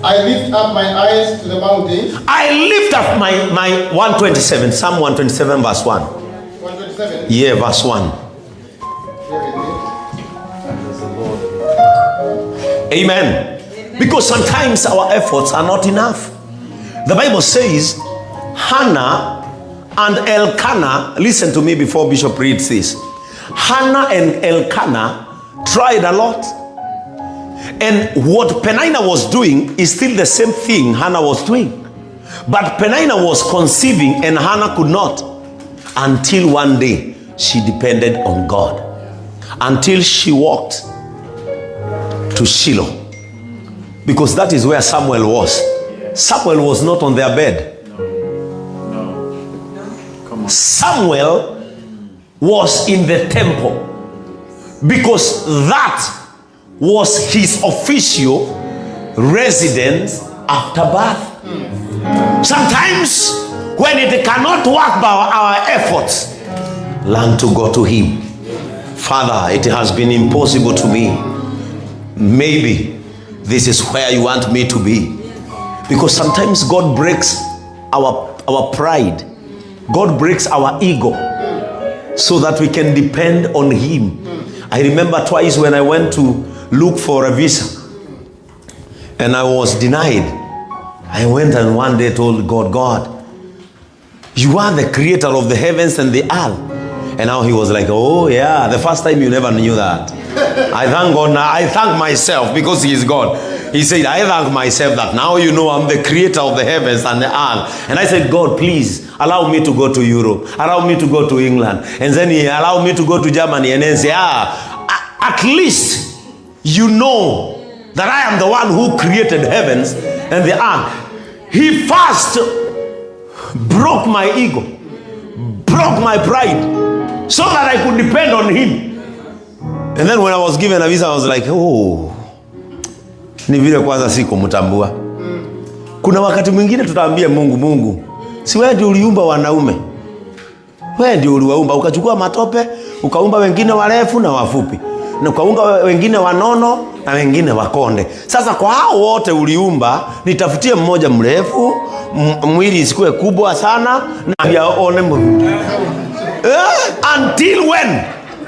I lift up my eyes to the mountains. I lift up my 127, Psalm 127 verse 1. 127. Yeah, verse 1. Here it is. Amen. Because sometimes our efforts are not enough. The Bible says Hannah and Elkanah, listen to me before Bishop reads this. Hannah and Elkanah tried a lot. And what Penina was doing is still the same thing Hannah was doing. But Penina was conceiving and Hannah could not. Until one day she depended on God. Until she walked to Shiloh. Because that is where Samuel was. Samuel was not on their bed. Samuel was in the temple because that was his official residence after birth. Sometimes when it cannot work by our efforts, learn to go to him. Father, it has been impossible to me. Maybe this is where you want me to be. Because sometimes God breaks our pride. God breaks our ego so that we can depend on him. I remember twice when I went to look for a visa and I was denied. I went and one day told God, God, you are the creator of the heavens and the earth. And now he was like, oh yeah, the first time you never knew that. I thank God now. I thank myself because he is God. He said, I thank myself that now you know I'm the creator of the heavens and the earth. And I said, God, please allow me to go to Europe. Allow me to go to England. And then he allowed me to go to Germany. And then say, at least you know that I am the one who created heavens and the earth. He first broke my ego, broke my pride, so that I could depend on him. And then when I was given a visa, I was like, oh, ni vile kwanza sikumtambua. Kuna wakati mwingine tutaambia Mungu, Mungu, si wewe ndio uliumba wanaume? Wewe ndio uliwaumba, ukachukua matope, ukaumba wengine warefu na wafupi, na ukaumba wengine wanono na wengine wakonde. Sasa kwa hao wote uliumba, nitafutie mmoja mrefu, mwili isikuwe kubwa sana na yaone until when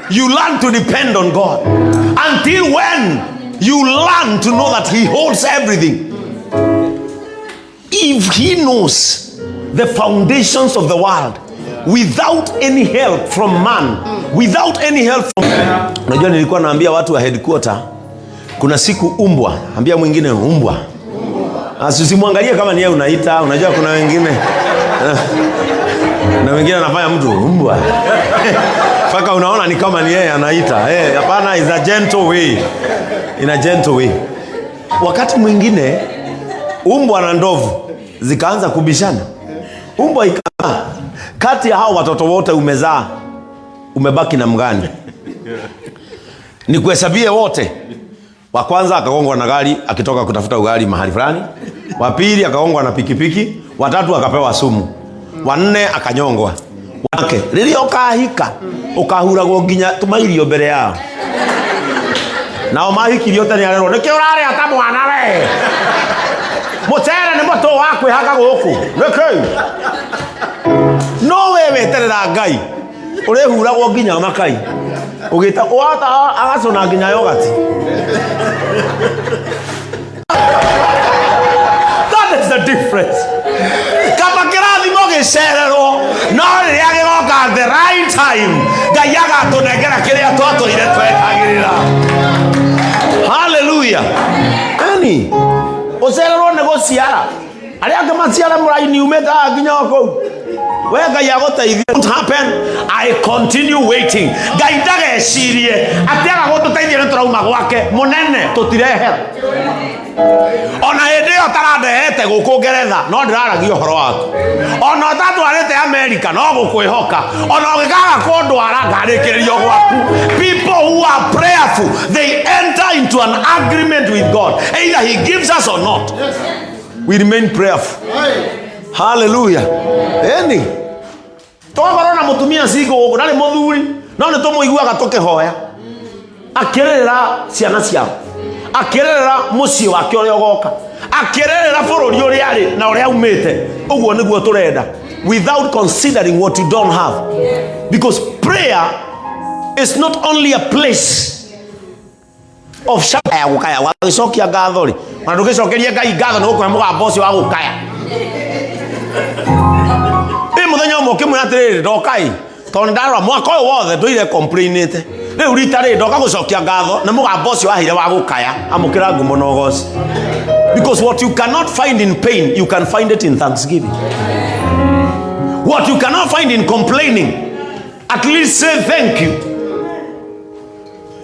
you learn to depend on God. Until when you learn to know that he holds everything. If he knows the foundations of the world without any help from man, without any help from... Unajua nilikuwa naambia watu wa headquarter, kuna siku umbwa, ambia mwingine umbwa. Usimwangalie kama ni yeye unaita, unajua kuna wengine na wengine anafanya mtu umbwa. Mpaka unaona ni kama ni yeye anaita. Hapana, is a gentle way. In a gentle way. Wakati mwingine umbwa na ndovu zikaanza kubishana. Umbwa ika, kati ya hao watoto wote umezaa, umebaki na mgani? Nikuhesabie wote. Wa kwanza akagongwa na gari akitoka kutafuta ugali mahali fulani. Wa pili akagongwa na pikipiki, wa tatu akapewa sumu, wa nne akanyongwa. Wake rĩrĩa ũkahika ũkahuragwo nginya tũmairio mbere yao. Nao mahikirio tene arerwo nĩkĩ ũrarĩa ta mwana we, mũcere nĩ mũtũ wa kwĩhaka gũkũ nĩkĩ? No we weterera Ngai ũrĩhuragwo nginya makai ũgĩta wata agacũna nginya yogati. That is the difference. Kaba kĩrathimo gĩcererwo, no rĩrĩa gĩgoka at the right time, Ngai agatũnengera kĩrĩa twatũire twetagĩrĩra. Haleluya. Ani ũcererwo nĩ gũciara, arĩa angĩ maciara mũraini umĩte haha nginya o kũu, we Ngai agũteithie. Won't happen. I continue waiting. Ngai ndagecirie atĩ aga gũtũteithia nĩ tũrauma gwake mũnene, tũtirehera. Ona hĩndĩ ĩyo tarandehete gũkũ Ngeretha, no ndĩraragia ũhoro waku. Ona ũtatwarĩte Amerika, no gũkwĩhoka. Ona ũngĩkaga kũndwara, ngarĩkĩrĩrio gwaku. People who are prayerful, they enter into an agreement with God. Either he gives us or not, we remain prayerful. Hallelujah. Eni twakorwo na mũtumia single gũkũ, ndarĩ mũthuri, no nĩ tũmũiguaga tũkĩhoya akĩrĩrĩra ciana ciao, akĩrĩrĩra mũciĩ wake ũrĩa ũgoka. Akĩrerera bũrũri ũrĩa arĩ na ũrĩa aumĩte. Ũguo nĩguo tũrenda, without considering what you don't have, because prayer is not only a place of shaya gũkaya. Wagĩcokia ngatho rĩ, ona ndũgĩcokerie Ngai ngatho nĩ gũkũhe mũgambo ũcio wa gũkaya. Ĩ mũthenya ũmwe ũkĩmwĩra atĩrĩrĩ, ndokai tondũ ndarora mwaka ũyũ wothe ndũire complainĩte, rĩu rita rĩrĩ ndoka gũcokia ngatho nĩ mũgambo ũcio waheire wa gũkaya. Amũkĩra ngumo na ũgoci, because what you cannot find in pain, you can find it in thanksgiving. What you cannot find in complaining, at least say thank you.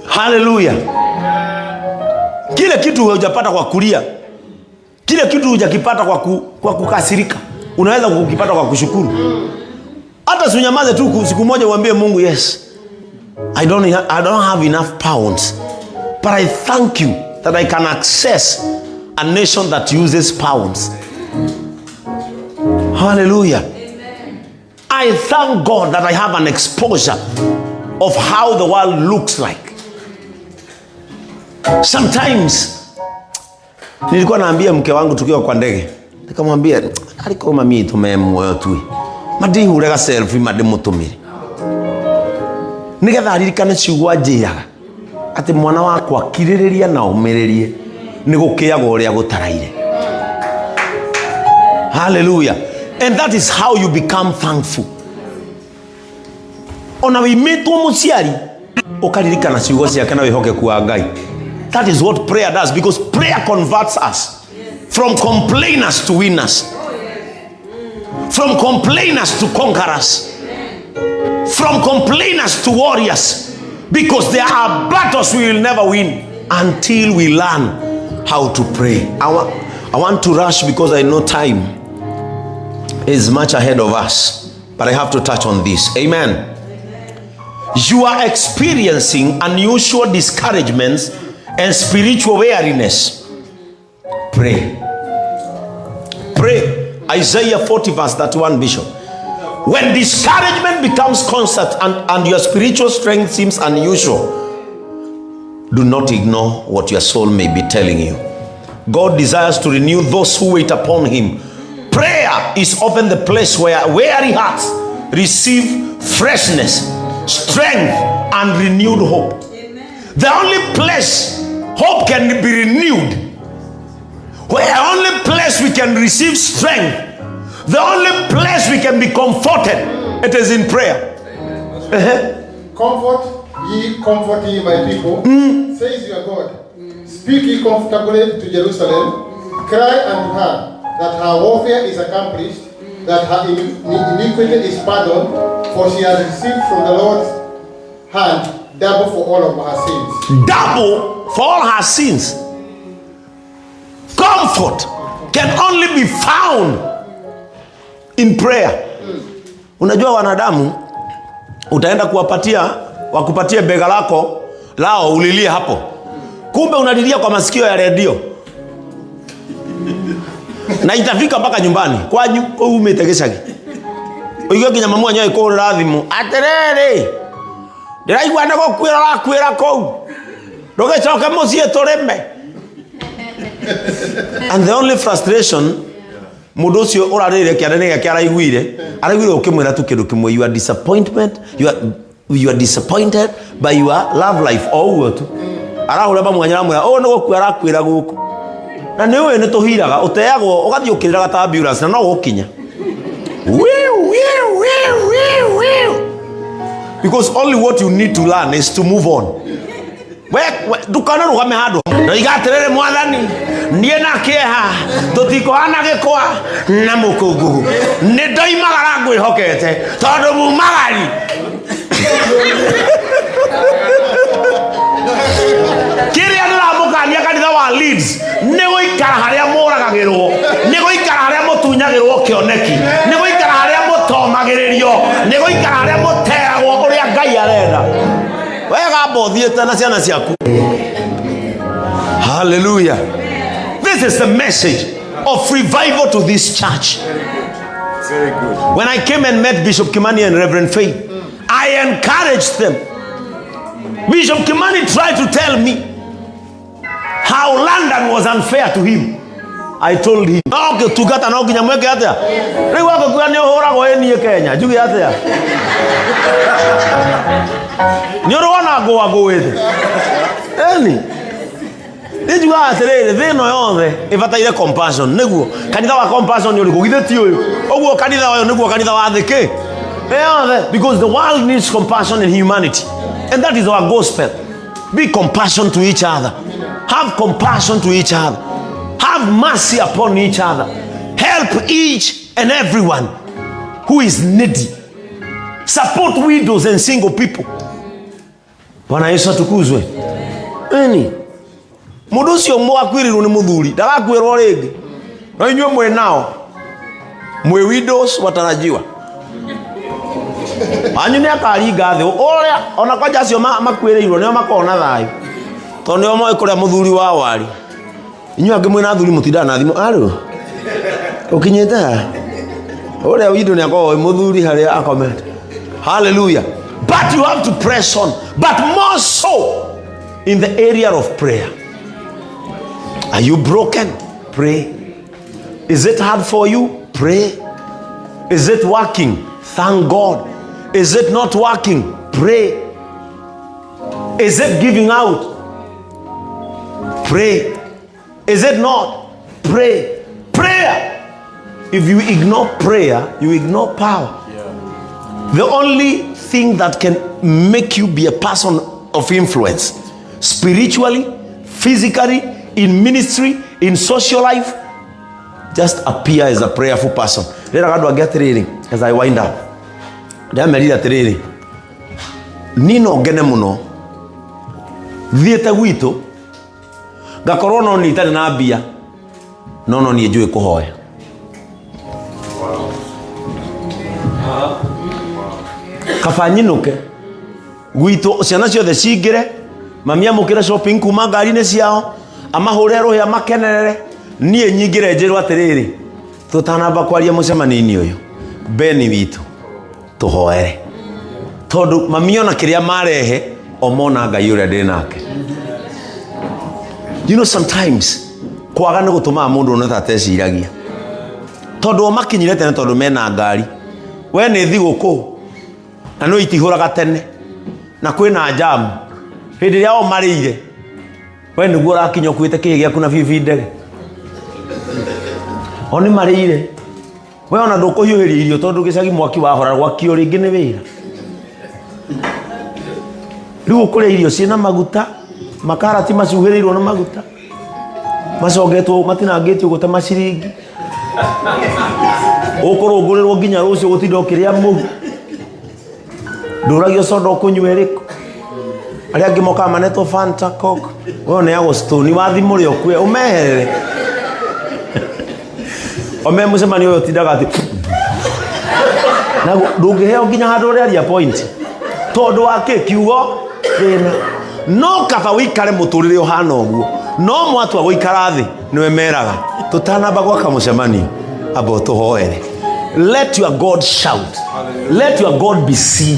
Hallelujah. Kile kitu hujapata kwa kulia, kile kitu hujakipata kwa kukasirika, unaweza kukipata kwa kushukuru. Hata si unyamaze tu siku moja uambie Mungu, "Yes, I don't have enough pounds, but I thank you that I can access a nation that uses pounds." Hallelujah. I thank God that I have an exposure of how the world looks like. Sometimes nilikuwa naambia mke wangu tukiwa kwa ndege, nikamwambia, "Ariko mami tume muoyo tu mandihure ga selfie mandimũtũmĩre nigetha aririkane ciugo anjĩraga atĩ mwana wakwa, kirĩrĩria na ũmĩrĩrie, nĩ gũkĩagwo ũrĩa gũtaraire." Hallelujah. And that is how you become thankful. Ona wĩimĩtwo mũciari, ũkaririkana ciugo ciake na wĩhokeku wa Ngai. That is what prayer does, because prayer converts us from complainers to winners, from complainers to conquerors, from complainers to warriors, because there are battles we will never win until we learn how to pray. I want to rush because I know time is much ahead of us, but I have to touch on this. Amen. You are experiencing unusual discouragements and spiritual weariness. Pray. Pray. Isaiah 40, verse 31, Bishop. When discouragement becomes constant and your spiritual strength seems unusual, do not ignore what your soul may be telling you. God desires to renew those who wait upon Him. Prayer is often the place where weary hearts receive freshness, strength, and renewed hope. The only place hope can be renewed, where the only place we can receive strength, the only place we can be comforted, it is in prayer. Comfort ye my people, says your God. Speak ye comfortably to Jerusalem, cry unto her that her warfare is accomplished, that her iniquity is pardoned, for she has received from the Lord's hand double for all of her sins. Double for all her sins. Comfort can only be found in prayer. Unajua wanadamu utaenda kuwapatia wakupatie bega lako lao ulilie hapo, kumbe unalilia kwa masikio ya redio na itafika mpaka nyumbani kwanyu kũu umĩte gĩcagi, ũigue nginya mamu wanyu agĩkũhũrĩra thimũ, "Atĩrĩrĩ, ndĩraigua nĩ gũkuĩra ũrakuĩra kũu, ndũgĩcoke mũciĩ tũrĩme." And the only frustration, mũndũ ũcio ũrarĩrĩire kĩande nĩ gĩake araiguire, araiguire ũkĩmwĩra tu kĩndũ kĩmwe, you are disappointment, you are disappointed by your love life. O ũguo tu arahũra mamwanya, aramwĩra ũũ nĩ gũkua arakuĩra gũkũ, na nĩ ũĩ nĩ tũhiraga ũteagwo ũgathiĩ ũkĩrĩraga ta ambulance na no gũkinya. Wiu, wiu, wiu, wiu, wiu. Because only what you need to learn is to move on. We ndũkanarũgame handũ ndoiga atĩrĩrĩ, "Mwathani, niĩ na kĩeha tũtikũhana gĩkwa na mũkũngũgũ, nĩ ndoimagara ngwĩhokete tondũ mumagari kĩrĩa ndĩramũkania kanitha wa Leeds nĩ gũikara harĩa mũragagĩrwo, nĩ gũikara harĩa mũtunyagĩrwo kĩoneki, nĩ gũikara harĩa mũtomagĩrĩrio, nĩ gũikara harĩa mũteragwo ũrĩa Ngai arenda. Wega ũthiĩte na ciana ciaku. Hallelujah. This is the message of revival to this church. Very good. When I came and met Bishop Kimani and Reverend Faith, I encouraged them. Bishop Kimani tried to tell me how London was unfair to him. I told him, no ngĩtungata no nginya mwĩke atĩa? Rĩu agĩkuga nĩ ũhũragwo ĩ niĩ Kenya, njuge atĩa? Nĩ ũrĩ wona ngũa ngũĩte? Ĩni. Nĩ njugaga atĩrĩrĩ, thĩ ĩno yothe ĩbataire compassion, nĩguo kanitha wa compassion nĩ ũrĩkũ? Githĩ ti ũyũ? Ũguo kanitha ũyũ nĩguo kanitha wa thĩ kĩ? Yothe, because the world needs compassion and humanity, and that is our gospel. Be compassion to each other. Have compassion to each other. Have mercy upon each other. Help each and everyone who is needy. Support widows and single people. Bwana Yesu atukuzwe. Ĩni. Mũndũ ũcio mwakuĩrĩirwo nĩ mũthuri ndagakuĩrwo rĩngĩ. No inyuĩ mwĩ nao, mwĩ widows watarajiwa, wanyu nĩ akaringa thĩ ũrĩa ona kwanja acio makuĩrĩirwo nĩo makoragwo na thayũ, tondũ nĩo moĩ kũrĩa mũthuri wao arĩ. Inyuĩ angĩ mwĩna athuri mũtindaga na thimũ arũ ũkinyĩte ha ũrĩa witũ nĩ akoragwo wĩ mũthuri harĩa akomete. Hallelujah. But you have to press on, but more so in the area of prayer. Are you broken? Pray. Is it hard for you? Pray. Is it working? Thank God. Is it not working? Pray. Is it giving out? Pray. Is it not? Pray. Prayer. If you ignore prayer, you ignore power. The only thing that can make you be a person of influence spiritually, physically, in ministry, in social life, just appear as a prayerful person. Rĩraga andũ angĩ atĩrĩrĩ, as I wind up, ndĩramerire atĩrĩrĩ, niĩ no ngene mũno thiĩte gwitũ ngakorwo no niĩ itarĩ na mbia, no niĩ njũĩ kũhoya. Kaba nyinũke gwitũ, ciana ciothe cingĩre, mami amũkĩre shopping kuma ngari-inĩ ciao, amahũre rũhĩ, amakenerere, niĩ nyingĩre njĩrwo atĩrĩrĩ, tũtanamba kwaria mũcemanio-inĩ ũyũ, Beni witũ tũhoere, tondũ mami ona kĩrĩa marehe o mona Ngai ũrĩa ndĩ nake. You know, sometimes kwaga nĩ gũtũmaga mũndũ one ta ateciragia, tondũ o makinyire tene tondũ mena ngari, we nĩ thigũkũ na no itihũraga tene na kwĩna jamu. Hĩndĩ ĩrĩa o marĩire, we nĩguo ũrakinya ũkuĩte kĩĩ gĩaku na bibi ndege. O nĩ marĩire, we ona ndũkũhiũhĩria irio, tondũ gĩcagi mwaki wahora gwakio rĩngĩ nĩ wĩra. Rĩu ũkũrĩa irio ciĩna maguta, makarati macuhĩrĩirwo na maguta, macongetwo, matinangĩtio ũguo ta maciringi, ũkũrũngũrĩrwo nginya rũciũ gũtinda ũkĩrĩa mũhu. Ndũragio soda ũkũnyua ĩrĩkũ, arĩa angĩ mokaga manetwo Fanta, Coke, we ũneagwo Stone. Wathimũ rĩa ũkue ũmeherere ome mũcemanio ũyũ ũtindaga atĩ na ndũngĩheo nginya handũ ũrĩaria point, tondũ wa kĩ kiugo thĩna. No kaba wĩikare mũtũrĩre ũhana ũguo, no mwatua gũikara thĩ nĩwe meraga, tũtanamba gwaka mũcemanio, amba ũtũhoere. Let your God shout. Let your God be seen,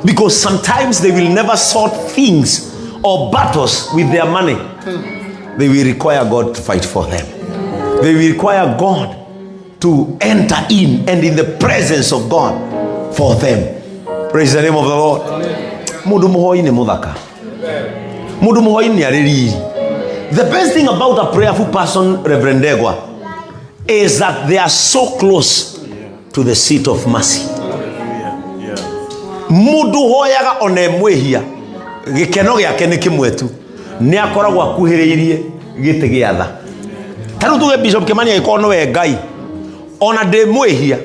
because sometimes they will never sort things or battles with their money. They will require God to fight for them. They will require God to enter in and in the presence of God for them. Praise the name of the Lord. Mundu muhoi nĩ mũthaka, mundu muhoi nĩ arĩ riri. The best thing about a prayerful person, Reverend Degwa, is that they are so close to the seat of mercy. Mundu hoyaga ona e mwĩhia, gĩkeno gĩake nĩ kĩmwe tu, nĩ akoragwo akuhĩrĩirie gĩtĩ gĩa tha. Ta rĩu tuge Bishop Kimani angĩkorwo nĩwe Ngai, ona ndĩ mwĩhia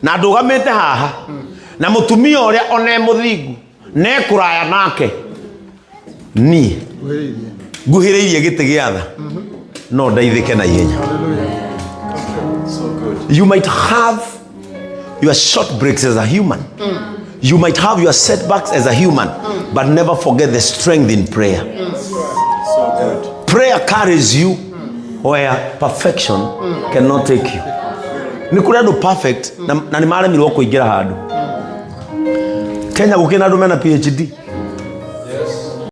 na ndũgamĩte haha na mũtumia ũrĩa ona e mũthingu na ekũraya nake, niĩ nguhĩrĩirie gĩtĩ gĩa tha, no ndeithĩke na ihenya. You might have your short breaks as a human. You might have your setbacks as a human, but never forget the strength in prayer. So good. Prayer carries you where perfection cannot take you. Nĩ kũrĩ andũ perfect na nĩ maremirwo kũingĩra handũ. Kenya gũkĩrĩ na andũ mena PhD.